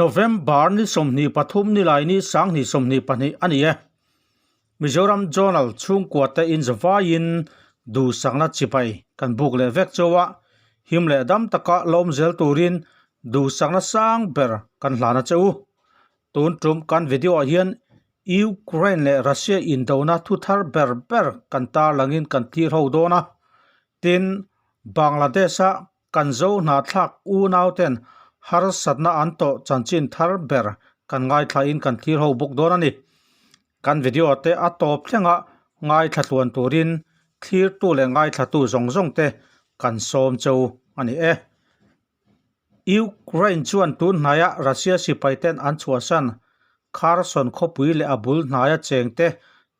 November ni 23 nilaini 2022 a ni e. Mizoram Journal chhungkua te in zavaiin duhsakna chibai kan buk leh vek chauh a, him leh dam taka lawm zel turin duhsakna sang ber kan hlan a che u. Tun tum kan video ah hian Ukraine leh Russia indona thu thar ber ber kan tarlangin kan thlir ho dawn a, tin Bangladesh a Kan zo hnahthlak unauten harsatna an tawh chanchin thar ber kan ngaithlain kan thlir ho bawk dawn a ni. Kan video te a tawp thlenga ngaithla tluan turin thlirtu leh ngaithlatu zawng zawng te kan sawm cheu a ni e. Ukraine chuan tun hnaia Russia sipaiten an chhuahsan Kherson khawpui leh a bul hnaia chengte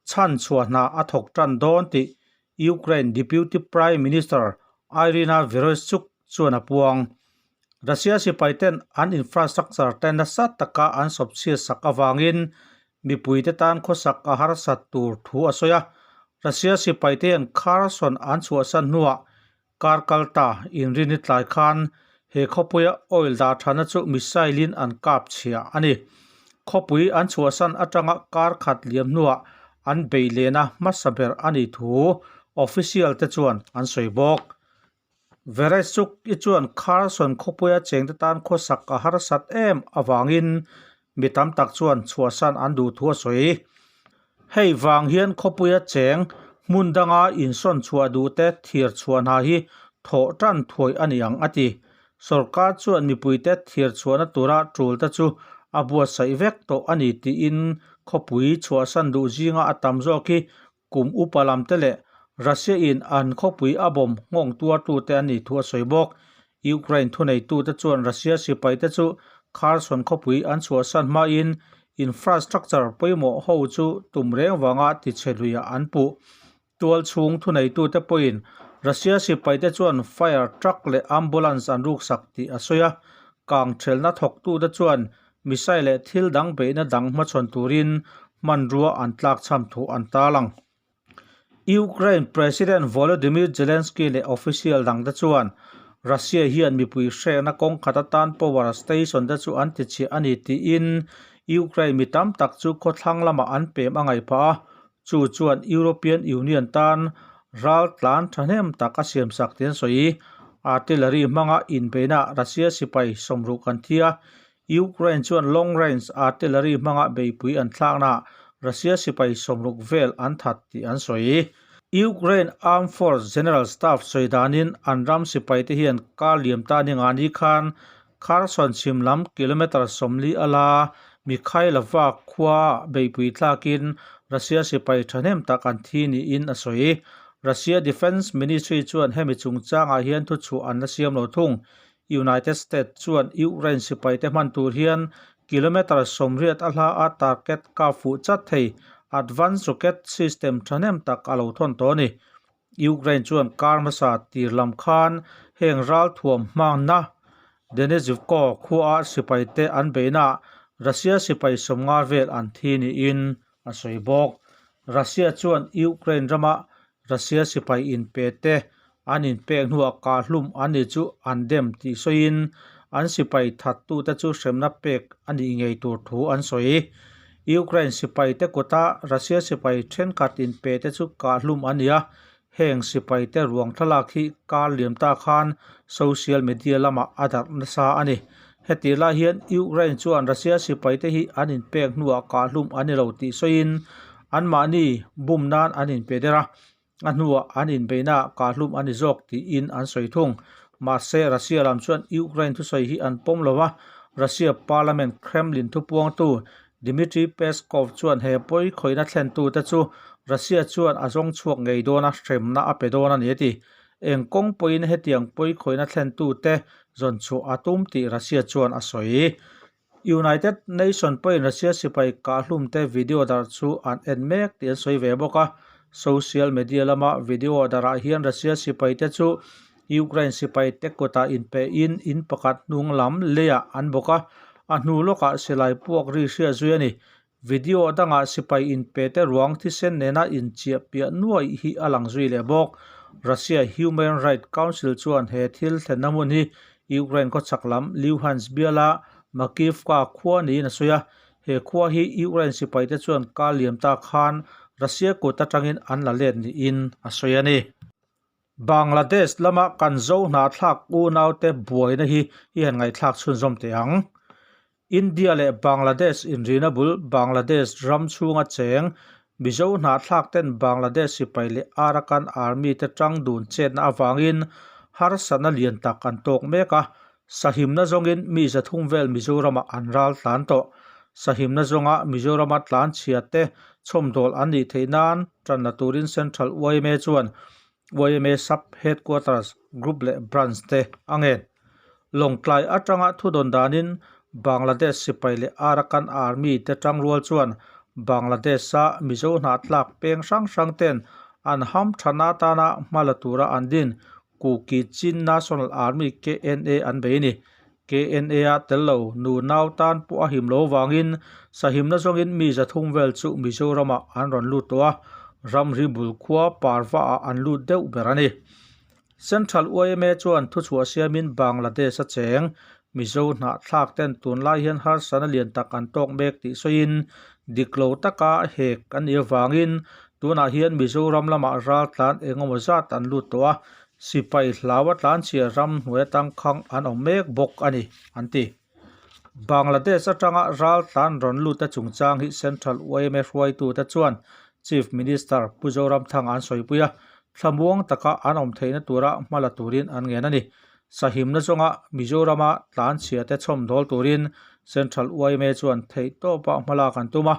chhanchhuah hna a thawk tan dawn tih Ukraine Deputy Prime Minister Iryna Vereshchuk chuan a puang. Russia sipaiten an infrastructure te nasa taka an sawpchhiat sak avangin mipuite tan khawsak a harsat tur thu a sawi a. Russia sipaite hian Kherson an chhuahsan hnuah kar kal ta inrini tlai khan he khawpuia oil dah thana chu missile in an kap chhia a ni. Khawpui an chhuahsan atanga kar khat liam hnuah an bei lehna hmasa ber a nih thu official te chuan an sawi bawk. Vereshchuk i chuan Kherson khawpuia chengte tan khawsak a harsat em avangin mi tam tak chuan chhuahsan an duh thu a sawi. Hei vang hian khawpuia cheng hmun danga insawn chhuah duhte thir chhuah hna hi thawh tan thuai a ni ang a ti. Sorkar chuan mipuite thir chhuahna tura tulte chu a buatsaih vek tawh a ni tiin khawpui chhuahsan duh zinga a tam zawk hi kum upa lamte leh Russia in an khawpui a bawm nghawng tuartute an nih thu a sawi bawk. Ukraine thuneitute chuan Russia sipaite chu Kherson khawpui an chhuahsan hmain infrastructure pawimawh ho chu tum reng vanga tichhe luiah an puh. Tual chhung thuneitute pawhin Russia sipaite chuan fire truck leh ambulance an ruksak tih a sawi a, kang thelna thawktute chuan missile leh thil dang beihna dang hmachhawn turin hmanrua an tlakchham thu an tarlang. Ukraine President Volodymyr Zelensky leh official dangte chuan Russia hian mipui hrehna kawng khat atan power station te chu an tichhiah a ni tiin Ukraine mi tam tak chu khawthlang lamah an pem a ngaih phah a, chu chuan European Union tan ral tlan thahnem tak a siamsak tih an sawi. Artillery hmanga inbeihna Russia sipai sawmruk an thi a, Ukraine chuan long range artillery hmanga beipui an thlaknaah Russia sipai sawmruk vel an that tih an sawi. Ukraine Armed Force General Staff sawi danin an ram sipaite hian kar liam ta ni nga ni khan Kherson chhim lam kilometre 40 a la Mikhailova khua beipui thlakin Russia sipai thahnem tak an thi niin a sawi. Russia Defence Ministry chuan hemi chungchangah hian thuchhuah an la siam lo thung. United States chuan Ukraine sipaite hman tur hian kilometre 80 a hla a target kap fuh chat thei advanced rocket system thahnem tak a lo thawn tawh a ni. Ukraine chuan kar hmasa tir lam khan heng ralthuam hmangna Denisivka khua sipaite an beihnaah Russia sipai 50 vel an thi niin a sawi bawk. Russia chuan Ukraine rama Russia sipai inpe te an inpek hnuah kahhlum an ni chu an dem tih sawiin an sipai thattute chu hremna pek a nih ngei tur thu an sawi. Ukraine sipai te kuta Russia sipai thenkhat inpe te chu kahhlum an ni a, heng sipai te ruang thlalak hi kar liam ta khan social media lamah a darh nasa a ni. Hetih lai hian Ukraine chuan Russia sipai te hi an inpek hnuah kahhlum an ni lo tih sawiin anmahni bum nan an inpe der a, a hnuah an inbeihnaah kahhlum a ni zawk tiin an sawi thung. Mahse, Russia lam chuan Ukraine thusawi hi an pawm lo a, Russia parliament Kremlin thupuangtu Dmitry Peskov chuan he pawi khawihna thlentute chu Russia chuan a zawng chhuak ngei dawn a, hremna a pe dawn a ni a ti. Eng kawng pawhin hetiang pawi khawihna thlentute zawn chhuah a tum tih Russia chuan a sawi. United Nation pawhin Russia sipai kahhlumte video darh chu an en mek tih an sawi ve bawk a. Social media lama video darhah hian Russia sipaite chu Ukraine sipaite kutah inpehin in pakhat hnung lam leiah an bawk a, a hnu lawkah silai puak ri hriat zui a ni. Video dangah sipai inpete ruang thisen nena inchiah piah nuaih hi a lang zui leh bawk. Russia Human Rights Council chuan he thil thlenna hmun hi Ukraine khawchhak lam Luhansk biala Makiivka khua niin a sawi a, he khua hi Ukraine sipaite chuan kar liam ta khan Russia kut atangin an la let niin a sawi a ni. Bangladesh lama kan zo hnahthlak unaute buaina hi i han ngaihthlak chhunzawm teh ang. India leh Bangladesh inrina bul Bangladesh ram chhunga cheng Mizo hnahthlak ten Bangladesh sipai leh Arakan Army te tang dun chetna avangin harsatna lian tak an tawk mek a, sahimna zawngin mi zathum vel Mizoramah an ral tlan tawh. Sahimna zawnga Mizorama tlan chhia te chhawmdawl an nih theih nan tan la turin Central yma chuan yma Sub Headquarters, Group leh Branch te a ngen. Lawngtlai atanga thudawn danin Bangladesh sipai leh Arakan Army te tangrual chuan Bangladesh-a Mizo hnahtlak peng hrang hrang ten an ham thana atana hma la tura an din Kuki Chin National Army, KNA, an bei a ni. KNA-a tel lo nu nau tan pawh a him lo vangin sahimna zawngin mi zathum vel chu Mizoramah an rawn lut tawh a, ramri bul khua Parva-ah an lut deuh ber a ni. Central yma chuan thuchhuah siamin Bangladesh a cheng Mizo hnahthlak ten tunlai hian harsatna lian tak an tawk mek tih sawiin dik lo taka hek an nih avangin tunah hian Mizoram lamah raltlan engemaw zat an lut tawh a, sipai hlau a tlanchhia ram hnuai atangkhang an awm mek bawk a ni, an ti. Bangladesh atanga raltlan rawn lut te chungchang hi Central yma hruaitute chuan Chief Minister Pu Zoramthanga an sawipui a, thlamuang taka an awm theihna tura hma la turin an ngen a ni. Sahimna zawnga Mizorama tlanchhia te chhawmdawl turin Central yma chuan theihtawpa hma lak an tum a,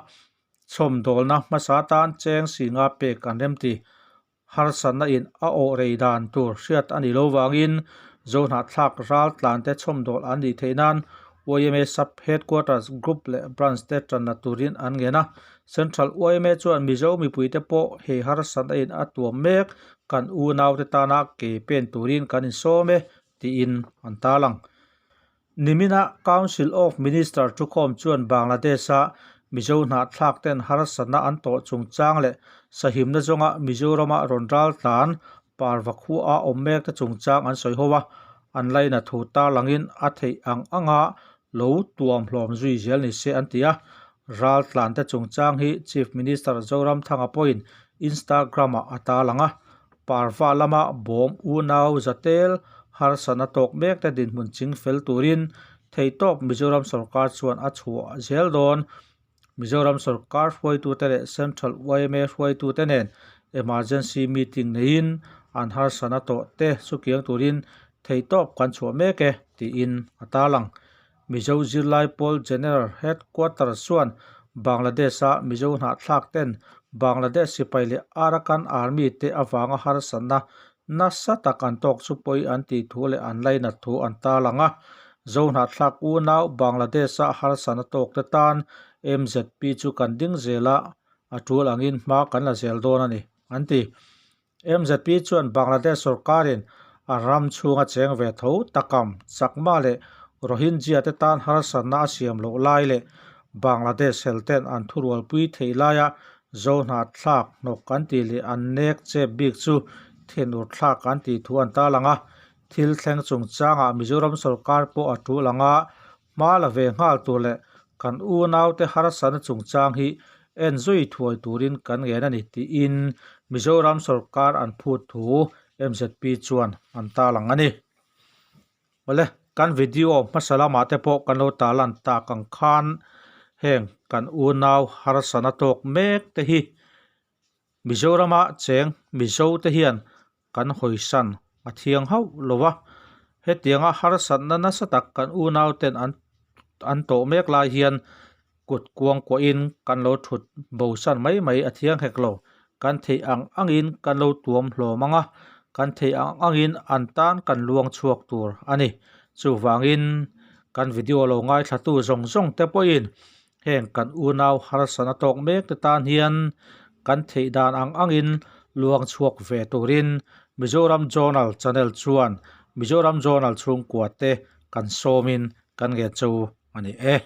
chhawmdawlna hmasa tan cheng singa pek an remti. Harsatna in a awh rei dan tur hriat a nih lo vangin Zohnahthlak ral tlan te chhawmdawl an nih theih nan yma Sub Headquarters Group leh Branch te tanna turin an ngen a. Central yma chuan Mizo mipui te pawh hei harsatna in a tuam mek kan unaute tana ke pen turin kan insawm e tiin an tarlang. Nimina Council of Minister thukhawm chuan Bangladesh-a Mizo hnahthlak ten harsatna an tawh chungchang leh sahimna zawnga Mizorama rawn ral tlan parva khua awm mek te chungchang an sawi ho a, an laina thu tarlangin a theih ang anga lo tuam hlawm zui zel ni se an ti a. Ral tlan te chungchang hi Chief Minister Zoramthanga pawhin Instagram-ah a tarlang a, Parva lama bawm unau zatel harsatna tawk mek te dinhmun ching fel turin theihtawp Mizoram sorkar chuan a chhuah zel dawn. Mizoram sorkar hruaitute leh Central yma hruaitute nen emergency meeting neiin an harsatna tawh te sukiang turin theihtawp kan chhuah mek e, tiin a tarlang. Mizo zirlai pawl General Headquarters chuan Bangladesh-a Mizo hnahthlak ten Bangladesh sipai leh Arakan Army te avanga harsatna nasa tak an tawk chu pawi an tih thu leh an lainat thu an tarlang a. Zo hnahthlak unau Bangladesh-a harsatna tawk te tan MZP chu kan ding zel a, a tul angin hma kan la zel dawn a ni, an ti. MZP chuan Bangladesh sorkarin a ram chhunga cheng ve tho takam Chakma leh Rohingya te tan harsatna a siam loh lai leh Bangladesh hel ten an thurualpui theih laia Zohnahthlak hnawk an tih leh an nek chep bik chu thinur thlak an tih thu an tarlang a. Thil thleng chungchangah Mizoram sorkar pawh a tul anga Hma la ve nghal tur leh kan unaute harsatna chungchang hi en zui thuai turin kan ngen a ni tiin Mizoram sorkar an phut thu MZP chuan an tarlang a ni. Awle, kan video hmasa lamah te pawh kan lo tarlan tak ang khan heng kan unau harsatna tawk mek te hi Mizorama cheng Mizo te hian kan hawisan a thiang hauh lo va, hetianga harsatna nasa tak kan unau ten an an tawh mek lai hian kut kuang kuahin kan lo thut bosan mai mai a thiang hek lo. Kan theih ang angin kan lo tuam hlawm ang a, kan theih ang angin an tan kan luang chhuak tur a ni. Chuvangin kan video lo ngaithlatu zawng zawng te pawhin Heng kan unau harsatna tawk mek te tan hian kan theih dan ang angin luang chhuak ve turin Mizoram Journal Channel chuan Mizoram Journal chhungkua te kan sawmin kan ngen chu a ni e.